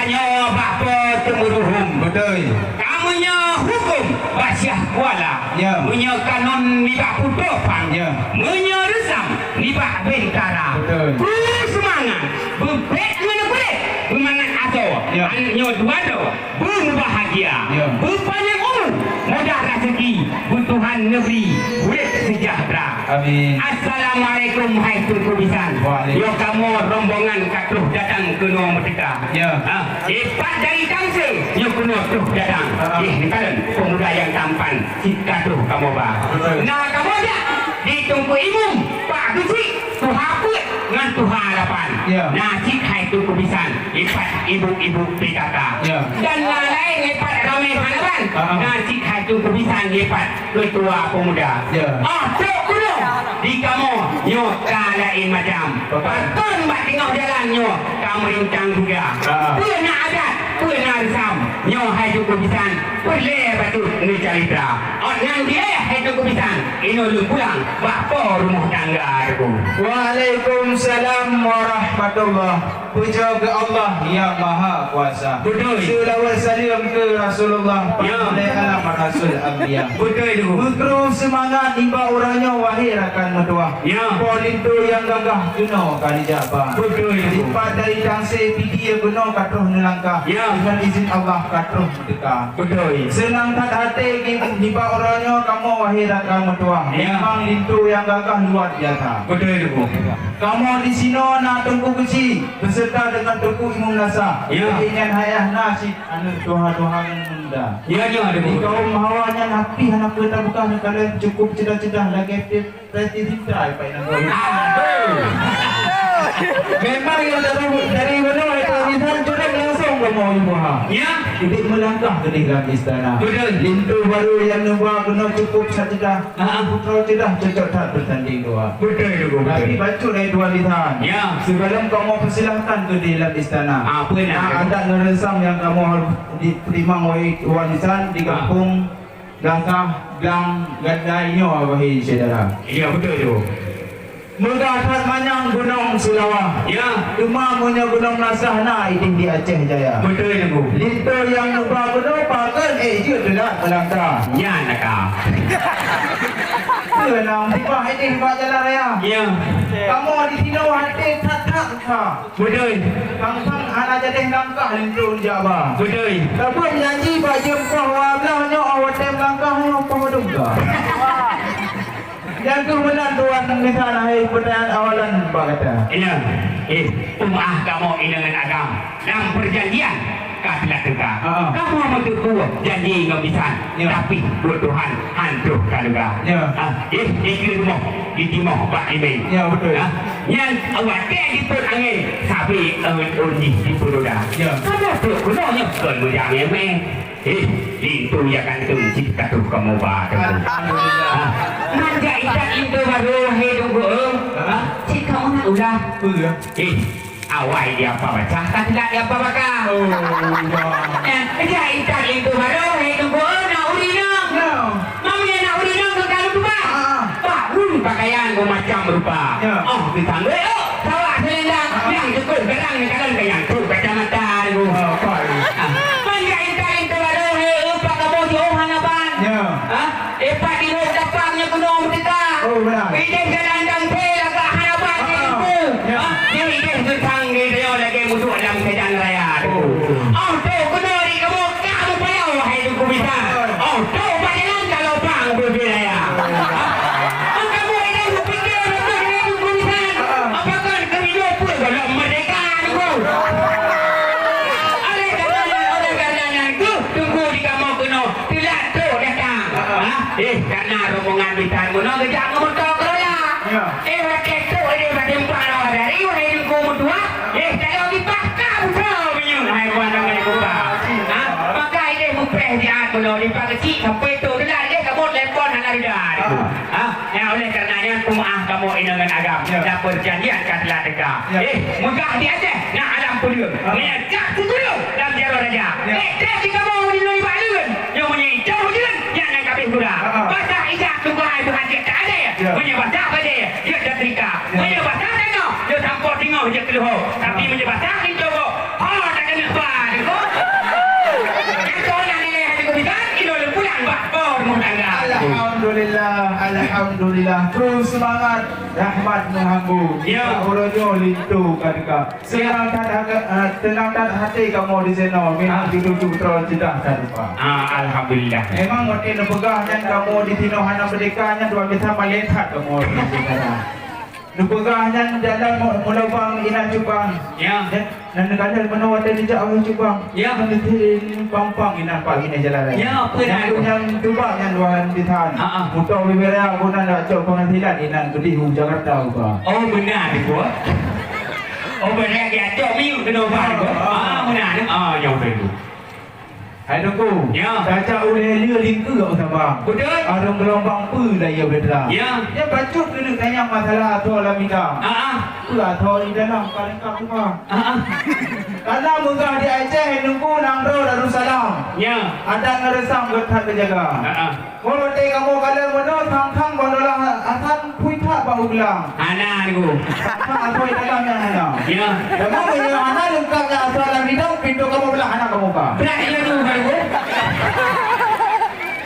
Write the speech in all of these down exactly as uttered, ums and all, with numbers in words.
Nyoe bak Po Teumeuruhom. Beutôi. Ka meunyoe huköm bak Syiah Kuala. Ya. Meunyoe kanun nibak Putroe Phang. Ya. Meunyoe reusam nibak Bintara. Beutôi. Kru seumangat, beubèk ngon kulét, beumangat asoe. Ya. Aneuk nyoe dua droe, beumubahgia. Ya. Beupanyang umu, mudah raseuki, beutuhan neubri, ureuëng seujahteura. Amin. Assalamualaikum, hai Teungku Bisan. Waalaikum. Nyoe kamoe rombongan ka troh datang keunoe meuteuka. Ya. Ha, dipat dari Tangsé, nyoe keunoe troh datang. Ha. Jih, neukalon pemuda nyang tampan, cit ka troh kamoe ba. Betul. Na kamoe jak di Teungku Imum, Pak Geuchik, Tuha Peuet ngon Tuha Lapan. Ya. Na cit hai Teungku Bisan, dipat ibu-ibu P K K. Ya. Dan na laén dipat ramé hana ban. Ha. Na cit hai Teungku Bisan, dipat Keutua Pemuda. Ya. Ah, trok keunoe di kamoe nyoe ka laén macam. Betul. Pakon bak teungoh jalan nyoe ka meurintang juga. Ah. Peue na adat, peue na reusam, nyoe hai Teungku Bisan, peureulée bacut neucalitra. Ôt nyan dilée hai Teungku Bisan, inoe lôn pulang bak po rumoh tangga Teungku. Waalaikumsalam warahmatullah. Puja keu Allah Nyang Maha Kuasa. Beutôi. Seulaweuet saleuem keu Rasulullah, ya, pangulée alam rasul anbiya. Beutôi, Teungku. Meukru seumangat nibak uroe nyoe, wahé rakan meutuwah. Ya. Po linto nyang gagah keunoe ka jijak ba. Beutôi, Teungku. Dipat dari Tangsé Pidie keunoe ka troh neulangkah. Ya. Deungon izin Allah ka troh meuteuka. Beutôi. Seunang that até nibak uroe nyoe kamoe, wahé rakan meutuwah. Ya. Memang linto nyang gagah luwa biasa. Beutôi, Teungku. Kamoe disinoe na Teungku Geuchik beuseureuta deungon Teungku Imum Nasa. Ya. Jadi nyan ayah na cit aneuk tuha-tuha ngon muda. Ya, ya, ada. Di kaum hawa nyan hapih hana peue tapeugah, neukalon cukup ceudah-ceudah lagée tieb preti zinta, Pak Inong. Aduh. Memang nyang dari, dari meunoe itu lisan jurang langsung kamoe ibu ha. Ya. Jadi meulangkah keudeh lam istana. Betul. Linto barô nyang neuba keunoe cukup ceudah. Ah, ah. Putroe ceudah cocok that beutanding dua. Beutôi, Teungku, beutôi. Tapi bacut lé tuan lisan. Ya. Sigohlom kamoe peusilahkan keudeh lam istana. Ah, peue na? Nah, adat ngon reusam nyang kamoe harôh di-, teurimong wahé tuan lisan di, ah, gampông Gasa Blang Gandai nyoe, wahé syedara. Ya, beutôi, Teungku. Meugah that manyang Gunong Seulawah. Ya. Teuma meunyoe Gunong Nasah na idéh di Aceh Jaya. Beutôi, Teungku. Linto nyang neuba keunoe pakon éh jeuet teulat meulangkah. Nyan na ka. Peue na meusipa idéh bak jalan raya. Ya. Kamoe disinoe até that-that susah. Beutôi. Sang-sang hana jadéh langkah linto jak ba. Beutôi. Tapi janji bak jeuem poh dua belas nyoe, oh, watée meulangkah nyoe poh dum ka. Nyang keuh meunan tuan lisan hai peutanyaan awalan bak gata. Inong, eh, peumaáh kamoe inong ngon agam. Lam peujanjian ka teulat teuka. Ha. Kamoe meuteupeue janji ngon bisan, ya, tapi buet Tuhan han troh ka teuka. Ya. Ha, eh, dikeue rumoh, ditimoh bak imeng. Ya, beutôi. Ha, nyan watée jipeuet angén, sabe angeuen jih jipeuroda. Ya. Kamoe trok keunoe nyoe kon meujak angén mé. Eh, linto nyang ganteng cit ka troh kamoe ba, Teungku. Alhamdulillah. Ha? Nan jak itat linto barô, hai Teungku, eh? Ha? Cit kamoe na ulah. Peue? Eh, awai di apa bacah, ka teulat di apa baka. Oh, ya. Eh, jak itat linto barô, hai Teungku, eh, na ureueng inong. Ya. Meunyoe na ureueng inong keu kalu tuba. Ah. Bak run pakaian beumacam rupa. Ya. Oh, teutanggôi, oh. Sawak seulendang, nyang jukôi garang neukalon keu nyang trok kacamata, Teungku. Oh, koi. Ah, ban jak itat linto barô, he, eu, pat kamoe jiôh hana ban. Ya. Ha? Eh, pat di rot dapang nyoe keunoe meuteuka. Oh, beuna. Idéh jalan Tangsé lagak hana ban, ah, Teungku. Ya. Ha? Idéh geusang di tanyoe lagée meuduek lam keudan raya, Teungku. Oh. Oh, tu keunoe di kamoe ka meupayau, wahai Teungku Bisan. Oh, tu bak jalan ka lobang beubiaya. Maka buet nyan meupike beutôi lé Teungku Bisan. Apakah keu hidup pun golom merdeka, Teungku? Oleh karena nyan, oleh karena nyan, Teungku, Teungku di kamoe keunoe teulat trok datang. Ha? Eh, karena rombongan bisan meunoe geujak ngon moto Corolla. Ya. Eh, watée trok di Padang Pang Rawah Dari, wahai Teungku meutuah, eh, kalau dipaksa buta meunyoe, hai wan ramai buta. Ha? Maka idéh mupreh siat meunoe, di Pak Geuchik sampai tu teulat idéh kamoe telepon hana reda. Ha? Ya, oleh karena nyan, peumaáh kamoe inong ngon agam. Ya. Dan peujanjian ka teulat teuka. Ya. Eh, meugah di Aceh, na alam peudeueng. Ah. Meunyoe jak sikureueng lam jaroe raja. Ya. Eh, trép di kamoe meunyoe nibak leuen. Nyoe meunyoe ijak ujeuen, nyan nyang ka abéh gura. Ah. Basah ijak tunggai beuhan jeuet ka adé. Ya. Meunyoe basah bajée, jeuet ka seurika. Ya. Meunyoe basah tanoh, jeuet sampoe singoh jeuet keuluho. Tapi meunyoe basah linto, ho takeuneuk Bah, Teungku. Nyang kau nyang nilai hati kau bisa, inoe lôn pulang bak po rumah tangga. Alhamdulillah, alhamdulillah. Terus semangat, rahmat meuhambô. Ya. Uroe nyoe linto ka teuka. Ya. Seunang that, eh, seunang that hati kamoe di sinoe, memang Ah. judul tu beutôi ceudah that rupa. Ah, alhamdulillah. Memang watèe neupeugah nyan kamoe di sinoe hana meurdeka nyan, dua mita malèe that kamoe di sinoe. Neupeugah nyan jalan mu-, mulobang inan cubang. Ya. Ya, nan neukalon meunoe watèe neujak awai cubang. Ya. Nan neukalon pang-pang inan pak inan jalan raya. Ya, apa dah Nyang tu? Nyang cubang nyan dua bisan. Ha, ha. Moto bibira guna nak cok penghasilan inan geudeh u Jakarta uba. Oh, beuna tu, Teungku. Oh, beuna dia cok miu kena uba tu. Ah, beuna tu. Ah, nyang betul tu. Hai Teungku, Ya. tajak ulèe lé lingkeu u Sabang. Betul. Arung geulumbang peue layèe beudra. Ya. Nyan bacut keuneuk tanyong masalah asoe lam idang. Ah, ah. Peue asoe di dalam ka leungkap teuma. Ah, ah. Karena meugah di Aceh Teungku nanggroe Darussalam. Ya. Adat ngon reusam geuh that geujaga. Ah, ah. Ngon watèe kamoe kalon meunoe thang-thang bandola Hasan pui that bak u geulang. Hana, Teungku. Thang asoe dalam nyang hana. Ya. Teuma meunyoe hana leungkap nyang asoe lam idang, pintoe kamoe blah hana kamoe buka. Blah, ya, tu, Teungku.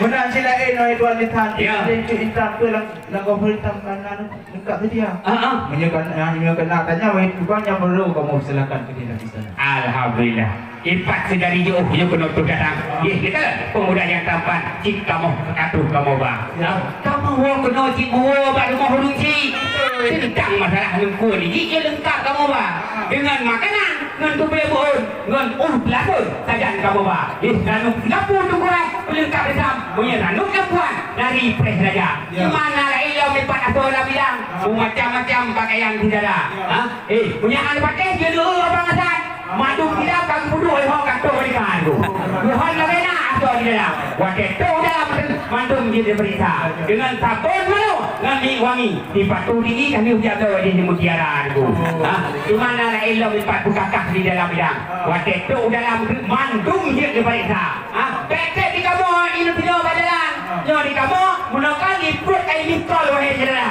Meunan cit laén, wahai tuan intan, Ya. laén cut intan tu lam, lam gob hitam kanan leungkap seudia. Ah, ah. Meunyoe kan, ah, meunyoe keunan tanya, wahai tukang nyang meurô kamoe silakan keudéh lam istana. Alhamdulillah. Ipat seudari jiôh nyoe keunoe troh datang. Jih, kita pemuda nyang tampan, cit kamoe ateueh kamoe ba. Ya. Kamoe woe keunoe cit meuwoe bak rumoh ureueng chik. Teuntang masalah ngon kue nijik, jih leungkap kamoe ba. Deungon makanan, ngon tubée beuôn, ngon ueh peulapeue sajan kamoe ba. Jih, ranub sigapu teugurai, peulengkap reusam, meunyoe ranub nyang puan, nari preh raja. Ya. Di mana laén lom ipat asoe lam idang, Ya. beumacam-macam pakaian sijala. Ya. Ha? Eh, meunyoe hana patéh, jeuet leueu abang Hasan. Mandum sidang ka geupeuduek lé ho kantô meurika tu. Tuhan lagèe na asoe di dalam. Watèe trôk dalam mandum jeuet dipeuriksa. Deungon sabon manoe ngon minyeuk wangi. Sipatu tinggi ka lheueh jak bloe di mutiara tu. Ha? Di mana laén lom ipat beukakah di dalam idang. Watèe trôk dalam mandum jeuet dipeuriksa. Ha? Pèt-pèt di kamoe, ineuk-ineuk bak jalan. Nyoe di kamoe, meunoe kan liput ai miskol, wahai syedara.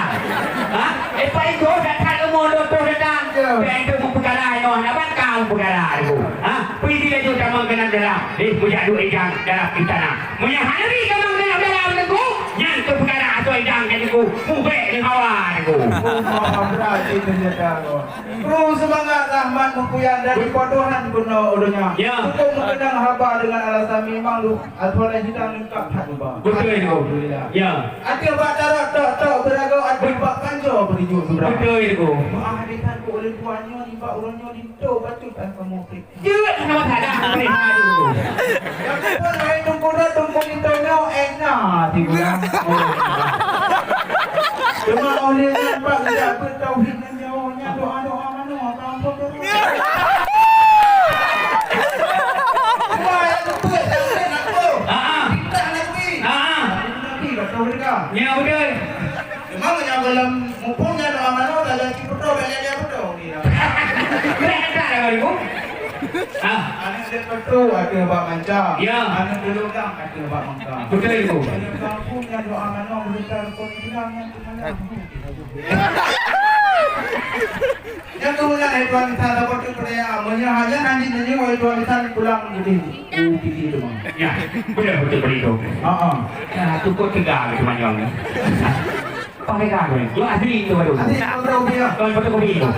Ha? Eh, paling jauh that-that kamoe lôn troh datang. Ya. Bèk aneuëk meupeukara nyoe, hana ban ka meupeukara tu. Ha? Peuidi laju tamong keunan dalam. Eh, meujak duek idang dalam istana. Meunyoe hana bi tamong keunan dalam Teungku, nyan keu peukara asoe idang nyan Teungku. Mubèk ngon hawa Teungku. Oh, maaf, berat itu senjata, Teungku. Kru seumangat rahmat meukuyan dari Po Tuhan keunoe u donya. Ya. Cukup meukeunong haba deungon alasan memang lu-, asoe lam idang leungkap that uba. Beutôi, Teungku. Alhamdulillah. Ya. Ateueh bak tarot tok-tok beuragoe, ateueh bak panjoe beurijuek seubra. Beutôi, Teungku. Meuah di Teungku ulôn tuan nyoe, nibak uroe nyoe linto bacut ai kamoe prik. Jeuet, hana masalah. Nyang pun laén Teungku na, Teungku linto nyoe, eh, na, Teungku na. Teuma oleh nyan bak geujak beuet tauhid nyoe, nyan doa-doa manoe, ka ampôn dosa. Cuma nyang beutôi, nyang beutôi nak tu. Ah, ah. Fitnah Nabi. Ah, ah. Nabi, betul ke? Ya, betul. Memang nyang dalam muphom nyan doa manoe, dalam cipeutoe, bèk lé-lé beutôi. Berat tak dah, Ibu? Ah. Aneuk deuek peutu ateueh bak manca. Ya. Aneuk deuek lubang ateueh bak mangka. Betul, Ibu. Dalam kampung nyan doa manoe, beutôi rukon Islam nyan tu mana? Nyang keuh meunan, hai tuan insan, saboh teuk peuraya. Meunyoe hana nanti nyoe, hai tuan insan, pulang jadi. Oh, gigi tu, Bang. Ya, betul, betul, betul. Ha, ha. Ya, tu kok tegang tu manyong ni. Apa mereka tu ni? Yo, asli tu baru. Asli tu baru dia. Tuan fotokopi tu.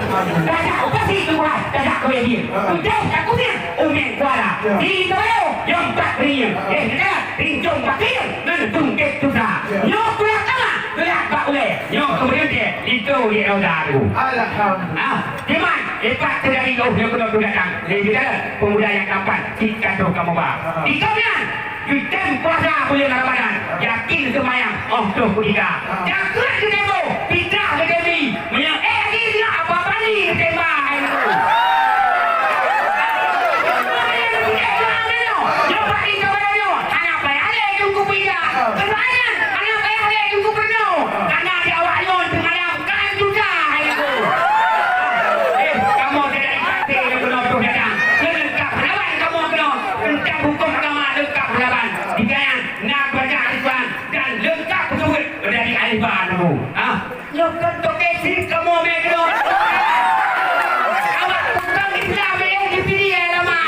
Dah tak, apa sih tu, Bang? Dah tak, kau dia. Ah. Udah, tak kau dia. Umi Kuala. Ya. Di tu baru. Yang tak beri. Ah. Eh, dah. Rinjong bakil ngon tungkét tusa. Ya. Nyoe pula kama geulak bak ulèe. Nyoe keumudian dia itu di roda tu. Alhamdulillah. Ah, iman, ipat terjadi oh nyoe keunoe tu datang. Jadi kita pemuda nyang tampan, cit ka troh kamoe ba. Ah. Di kau nyan, kita puasa bulan Ramadan. Yakin seumayang, oh troh kutika. Ah. Jakeuet keu tempo, fitrah keu temi. Meunyoe eh lagi nyoe apa bani tembak hai nyoe. Nyoe bak di kawan nyoe, hana payah lé Teungku Pija. Kebanyakan hana payah lé Teungku Peunoh. Karena di awak nyoe teumalam kan susah hai nyoe. Eh, kamoe tidak dikasih oleh Peunoh tu datang. Leungkap lawan kamoe keunoe. Tentang hukum agama leungkap lawan. Di kayan na keluarga Ridwan dan leungkap peutubuet dari Alif Ba Nurul. Ha? Nyoe kan toke sit kamoe mé keudroe. Awak tukang Islam nyang dipilih lama.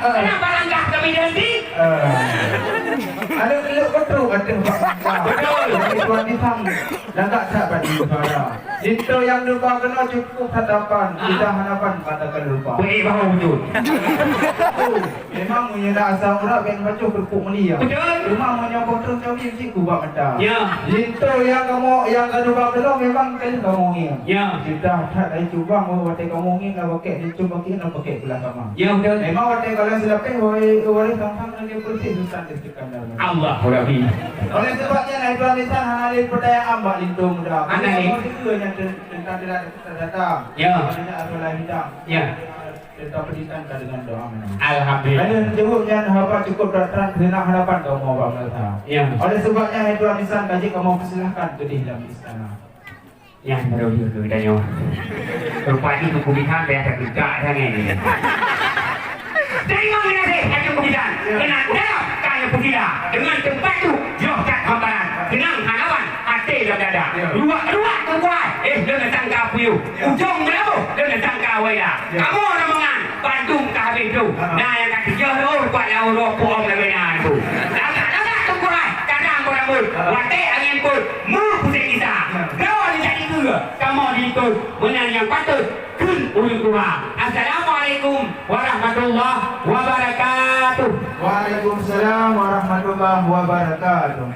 Kenapa langkah kami dihenti? Eh. Ada keluk betul kata Pak Mangka. Betul. Jadi tuan pisang lagak tak bagi suara. Linto nyang dua keunoe cukup tatapan, ah, lidah hanapan katakan lupa. Baik, bahu betul. Memang meunyoe na asam urat, bèk bacoh keurupuk meulia. Betul. Cuma meunyoe potong cawi cit kubak mata. Ya. Linto nyang kamoe, nyang ka dua keunoe memang kali kamoe ngieng. Ya. Sudah that ai cubang, oh, watèe kamoe ngieng, na pakai linto pakai, na pakai belah kama. Ya, betul. Memang watèe kalau silapeh, wahai, wahai, sang-sang lagi bersih, susah di Allahu Rabbi. Oleh sebab nyan, hai tuan insan, hana lé peudayaan bak linto muda. Hana lé. Kamoe dikeue nyang ten-, teuntang teulat datang. Ya. Banyak asal hitam. Ya. Teuntang pendidikan ka dengan doa mana. Alhamdulillah. Ada jawab nyan haba cukup datang, kena harapan kamoe bak madrasah. Ya. Oleh sebab nyan, hai tuan insan, kaji kamoe persilahkan keudeh dalam istana. Nyan baru dia ke tanyoe. Rupa itu kubihan payah tergegak sangat ni. Terima kasih, Tanjung Kubitan. Ya. Kena dalam kaya putila. Dengan tempat tu, jauh kat hamparan. Tenang hanawan, hati dalam dada. Ya. Ruak-ruak kukuai, eh, dengan sangka puyuh. Ya. Ujung melabuh, dengan sangka waila. Ya. Kamoe rombongan, Bandung ka habéh tu. Ha. Nah, nyang ka tujoh roh, kuat lawan roh, puom lagèe nyan tu. Lagak-lagak tungkurai, kadang beurambut. Ha. Watèe angén peuet, mu puseng gisa. Ya. Droe dijak dikeue, kamoe diikôt. Meunan nyang patôt, kheun ureueng tuha. Assalamualaikum warahmatullahi wabarakatuh. Waalaikumsalam warahmatullahi wabarakatuh.